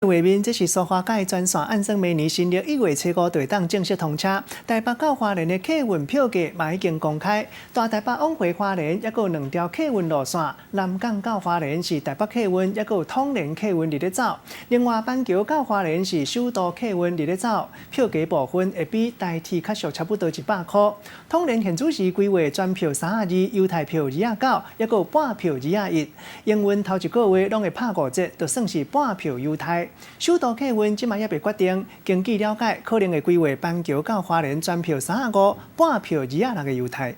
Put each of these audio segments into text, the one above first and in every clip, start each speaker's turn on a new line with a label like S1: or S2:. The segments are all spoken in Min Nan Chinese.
S1: 畫面，這是蘇花改專線，按算明年新曆1月初5就會當正式通車。台北到花蓮的客運票價嘛已經公開，大台北往回花蓮猶閣有兩條客運路線，南港到花蓮是台北客運，猶閣有統聯客運佇咧走。另外板橋到花蓮是首都客運佇咧走，票價部分會比台鐵較俗差不多100箍。統聯現主時規劃全票32，優待票29，猶閣有半票21。營運頭一個月攏會拍五折，就算是半票優待。首都客運這馬猶未決定，根據了解，可能會規劃板橋到花蓮全票35，半票26的優待。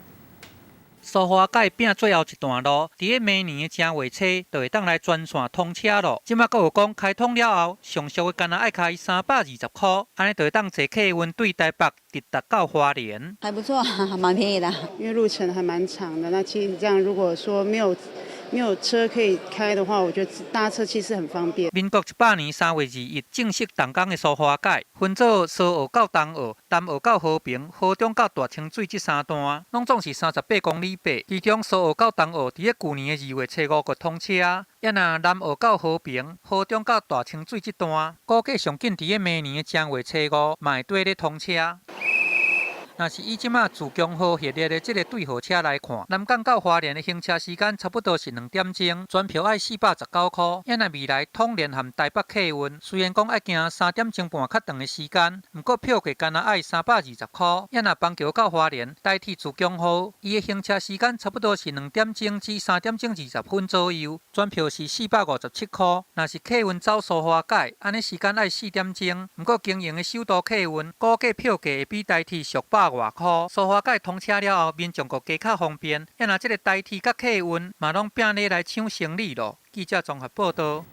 S2: 蘇花改拼最後一段路，佇咧明年的正月初就會當來全線通車咯。這馬閣有講開通了後，上俗的干焦愛開320箍，按呢就會當坐客運對台北直達到花蓮。
S3: 還不錯，蠻便宜的。
S4: 因為路程還蠻長的，那其實這樣如果說沒有車可以開的話，我覺得搭車其實很方便。
S2: 民國100年3月21正式動工的蘇花改，分做蘇澳到東澳、南澳到和平、河中到大清水這三段，攏總是38公里八。其中蘇澳到東澳佇咧舊年的2月初5就通車，啊若南澳到和平、河中到大清水這段，估計上緊佇咧明年的正月初五嘛會綴咧通車。若是以這馬自強號系列的這个對號車來看，南港到花蓮的行車時間差不多是2點鐘，全票愛419箍。啊若未來統聯和台北客運，雖然講愛行3點鐘半較長的時間，毋過票價干焦愛320箍。啊若板橋到花蓮，台鐵自強號，伊的行車時間差不多是2點鐘至3點鐘20分左右，全票是457箍。若是客運走蘇花改，按呢時間愛4點鐘，毋過經營的首都客運，估計票價會比台鐵俗百外箍。蘇花改通車了後，民眾閣加較方便。啊若這个台鐵佮客運嘛攏拼咧來搶生意囉。記者綜合報導。